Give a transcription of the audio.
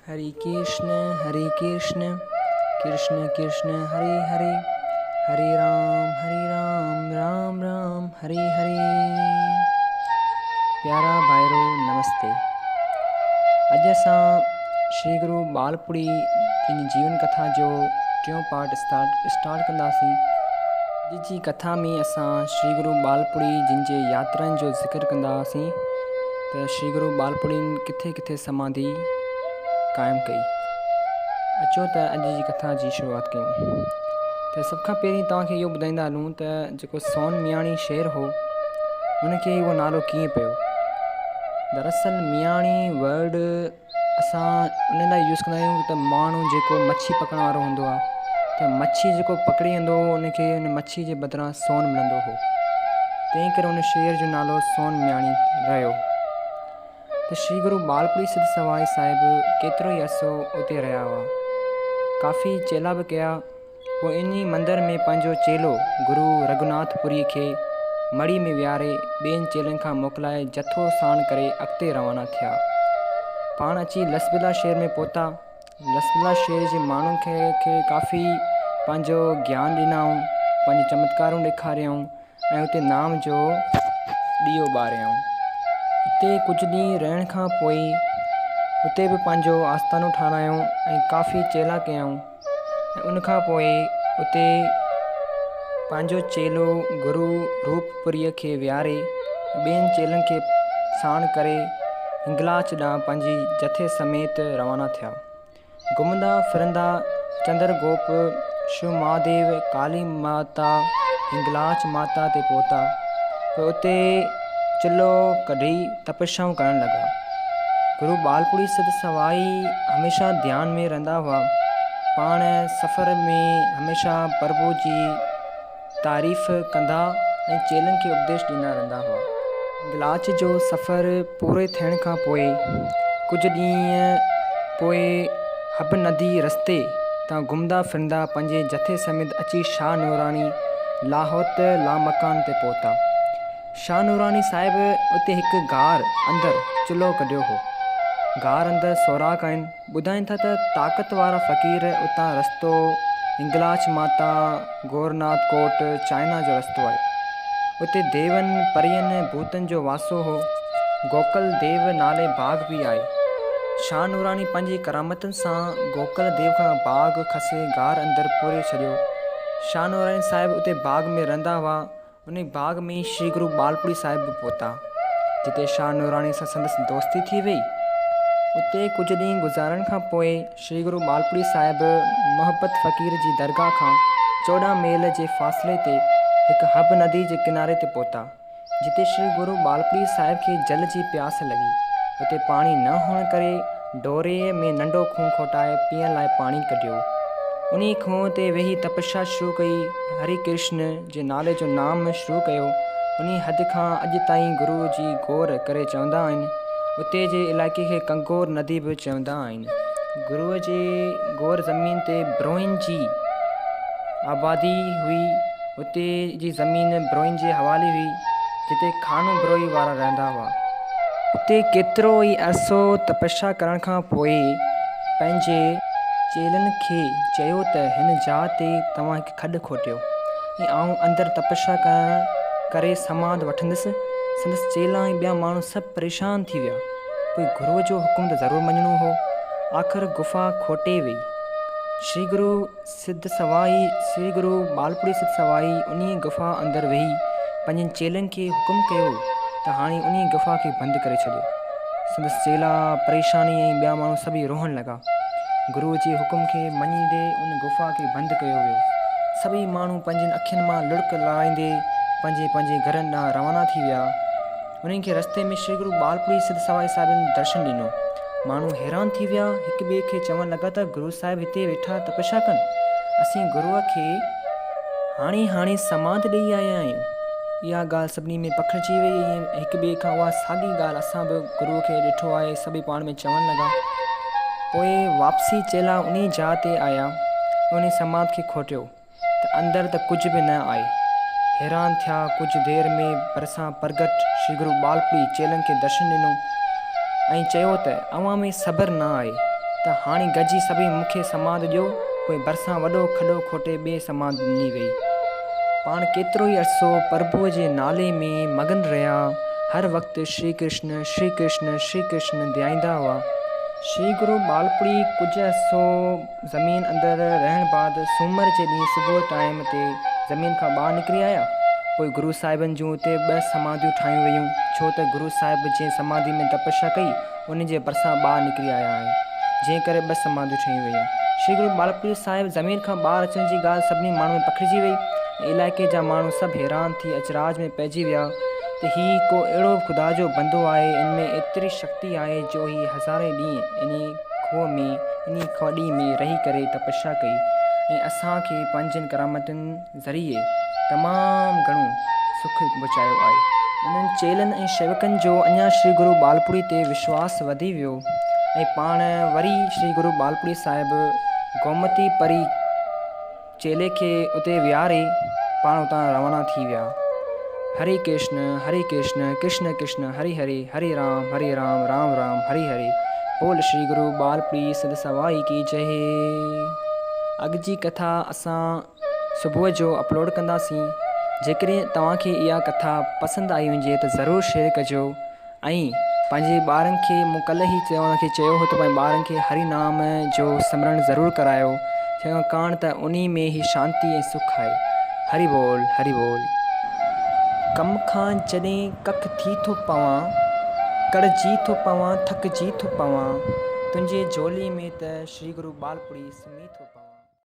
هري ڪرشن هري ڪرشن ڪرشن ڪرشن هري هري هري رام هري رام رام رام هري هري. پيارا ڀائرو نمستي. اڄ اسان شري گرو ٻالپڙي جن جي جيون ڪٿا جو ٽيون پارٽ اسٽارٽ ڪنداسين. اڄ جي ڪٿا ۾ اسان شري گرو ٻالپڙي جن جي ياترائن جو ذڪر ڪنداسين ته شري گرو ٻالپڙين ڪٿي ڪٿي سماڌي قائم ڪئي. اچو ته اڄ جي ڪٿا جي شروعات ڪيون. ته سڀ کان پهرين توهان کي اهو ٻڌائيندا هلون ته جيڪو سون مياڻي شهر هو ان کي اهو نالو ڪيئن پيو. دراصل مياڻي ورڊ اسان ان لاء يوز ڪندا آهيون ته ماڻهو جيڪو مڇي پڪڙڻ وارو هوندو آهي ته مڇي جيڪو پڪڙي ايندو هو ان کي ان مڇي جي بدران سون ملندو هو تنهن ڪري ان شهر جو نالو سون مياڻي رهيو. ته شري گرو ٻالپڙي سڌ سوائي صاحب ڪيترو ئي عرصو اتي رهيا هئا. ڪافي چيلا به ڪيا. پوء ان ئي مندر ۾ پنهنجو چيلو گرو رگهوناٿ پوريء کي مڙهي ۾ ويهاري ٻين چيلن کان موڪلائي جٿو ساڻ ڪري اڳتي روانا ٿيا. پاڻ اچي لسٻيلا شهر ۾ پهتا. لسٻيلا شهر جي ماڻهن کي ڪافي پنهنجو گيان ڏنائون، پنهنجون چمتڪارون ڏيکاريائون. ۽ اتي نام جو ڏيئو ٻاريائون. اتي ڪجهه ڏينهن رهڻ کان پوء اتي به پنهنجو آستانو ٺارايائون ۽ ڪافي چيلا ڪيائون ۽ ان کان پوء اتي پنهنجو چيلو گرو روپپوريء کي ويهاري ٻين چيلن کي ساڻ ڪري هنگلاچ ڏانهن پنهنجي جٿي سميت روانا ٿيا. گهمندا ڦرندا چندر گوپ، شو مهاديو، ڪالي ماتا، هنگلاچ ماتا تي پهتا. پوء اتي چلهو ڪڍي تپشيائون ڪرڻ لڳا. گرو ٻالپڙي سڌ سوائي هميشه ڌيان ۾ رهندا هئا. پاڻ سفر ۾ هميشه پرڀو جي تعريف ڪندا ۽ چيلن کي اپديش ڏيندا رهندا هئا. گلاچ جو سفر پوري ٿيڻ کان پوء ڪجهه ڏينهن پوء حب ندي رستي تان گهمندا ڦرندا پنهنجي جٿي سميت اچي شاهه نوراني لاهوت لامڪان تي پهتا. شاهه نوراني صاحب اتي هڪ غار اندر چلهو ڪڍيو هو. غار اندر سوراخ آهن. ٻڌائين ٿا ته طاقت وارا فقير اتان رستو هنگلاچ ماتا گورناٿ ڪوٽ چائنا جو رستو آهي. اتي ديون، پرين، ڀوتن جو واسو هو. گوڪل ديو نالي باغ به آهي. شاهه نوراني پنهنجي ڪرامتن سان گوڪل ديو کان باغ کسي غار اندر پوري ڇڏيو. شاهه نوراني صاحب اتي باغ ۾ رهندا هئا. انهي باغ ۾ ئي شري گرو ٻالپڙي صاحب به پهتا، جتي شاهه نوراني سان سندس دوستي ٿي وئي. اتي ڪجهه ڏينهن گذارڻ کان پوء شري گرو ٻالپڙي صاحب محبت فقير جي درگاهه کان 14 ميل جي فاصلي تي هڪ حب ندي جي ڪناري تي پهتا، جتي شري گرو ٻالپڙي صاحب کي جل جي پياس لڳي. اتي پاڻي نه هئڻ ڪري ڍوري ۾ ننڍو کوهه کوٽائي پيئڻ لاء پاڻي ڪڍيو. انهي کوهه تي ويهي تپشيا شروع ڪئي. هري ڪرشن جي نالي جو نام شروع ڪيو. انهي حد کان اڄ تائين گرو جي گور ڪري چوندا آهن. اتي جي علائقي کي ڪنگور ندي به چوندا آهن. گروء جي گور زمين تي بروهين جي آبادي هئي. اتي جي زمين بروهين جي حوالي هئي، جتي خانو بروهي وارا رهندا هئا. اتي ڪيترو ئي عرصو تپشيا ڪرڻ کان پوء پنهنجي چيلن کي چيو ته هن جاء تي توهان هڪ کڏ کوٽيو ۽ آئون اندر تپشيا ڪرڻ ڪري سماڌ وٺندس. سندس چيلا ۽ ٻيا ماڻهو سڀ پريشان ٿي ويا. پوء گروء جو حڪم ته ضرور مڃڻو هو. آخر گفا کوٽي وئي. شري گرو سڌ سوائي، شري گرو ٻالپڙي سڌ سوائي انهيء گفا اندر ويهي پنهنجن چيلن کي حڪم ڪيو ته هاڻي انهيء گفا کي بند ڪري ڇڏيو. سندس چيلا پريشاني ۽ ٻيا ماڻهو سڀئي روئڻ لڳا. گروء جي حڪم کي مڃيندي ان گفا کي بند ڪيو ويو. سڀئي ماڻهو پنهنجين اکين مان لڙڪ لاڙائيندي پنهنجي پنهنجي گهرن ڏانهن روانا ٿي ويا. انهن کي رستي ۾ شري گرو ٻالپڙي سڌ سوائي صاحبن درشن ڏنو. ماڻهو حيران ٿي ويا، هڪ ٻئي کي چوڻ لڳا ته گرو صاحب هتي ويٺا تپشيا ڪن، اسين گروء کي هاڻي هاڻي سماڌ ڏيئي آيا آهيون. اها ڳالهه سڀني ۾ پکڙجي ويئي ۽ هڪ ٻئي کان اها ساڳي ڳالهه اسان به گروء کي ڏٺو آهي سڀئي پاڻ ۾ چوڻ لڳا. پوء واپسي چيلا انهي جاء تي آيا ۽ انهي سماڌ کي کوٽيو ته اندر ته ڪجهه به نه آهي. حيران ٿيا، ڪجهه دير ۾ ڀرسان پرگٽ شري گرو ٻالپڙي چيلن کي درشن ڏنو ۽ چيو ته اوهان ۾ صبر نه آهي. ته هاڻي گڏجي سڀئي مون کي سماڌ ڏيو. پوء ڀرسان وڏو کڏو کوٽي ٻئي سماڌ ڏني وئي. پاڻ ڪيترو ئي عرصو پرڀوء جي نالي ۾ مگن رهيا. هر وقت شري ڪرشن، شري ڪرشن، شري ڪرشن ڌيائيندا هئا. شري گرو ٻالپڙي ڪجهه عرصو زمين اندر رهڻ بعد سومر جي ڏينهن صبح ٽائيم تي زمين کان ٻاهر نڪري آيا. پوء گرو صاحبن جون اتي ٻه سماڌيون ٺاهيون ويون، ڇو ته گرو صاحب جنهن سماڌي ۾ تپشيا ڪئي، ان جي ڀرسان ٻاهر نڪري آيا آهن، جنهن ڪري ٻه سماڌيون ٺهيون ويون. شري گرو ٻالپڙي صاحب زمين کان ٻاهر اچڻ جي ڳالهه سڀني ماڻهن ۾ پکڙجي وئي ۽ علائقي جا ماڻهو سڀ حيران ٿي اچراج ۾ پئجي ويا ته هي ڪو اهڙو خدا جو بندو آهي، ان ۾ ايتري شڪتي آهي جو هي هزارين ڏينهن انهي کوهه ۾، انهي کڏي ۾ رهي ڪري تپشيا ڪئي ۽ اسان کي پنهنجين ڪرامتن ذريعي تمام گهڻو سک پهچايو آهي. انهن چيلن ۽ شيوڪن جو اڃا شري گرو ٻالپڙي تي وشواس وڌي ويو ۽ پاڻ وري شري گرو ٻالپڙي صاحب گومتي پري چيلي کي اتي ويهاري پاڻ اتان روانا ٿي ويا. هري ڪرشن هري ڪرشن ڪرشن ڪرشن هري هري هري رام هري رام رام رام هري هري بول شري گرو ٻالپڙي سڌ سوائي ڪي جئي. اڳ جي ڪٿا اسان صبح جو اپلوڊ ڪنداسين جيڪڏهن توهان کي اها ڪٿا پسند آئي هجي ته ضرور شيئر ڪجو. ۽ پنهنجي ٻارن کي مون ڪلهه ئي چيو کي چيو هو ته پنهنجي ٻارن کي هري نام جو سمرڻ ضرور ڪرايو ڇاڪاڻ ته انهي ۾ ئي شانتي ۽ سک آهي. هري ٻول هري ٻول. ڪم کان جڏهن ڪڪ ٿي ٿو پوان، ڪڙجي ٿو پوان، ٿڪجي ٿو پوان، تنهنجي جهولي ۾ ته شري گرو ٻالپڙي سمهي ٿو پوان.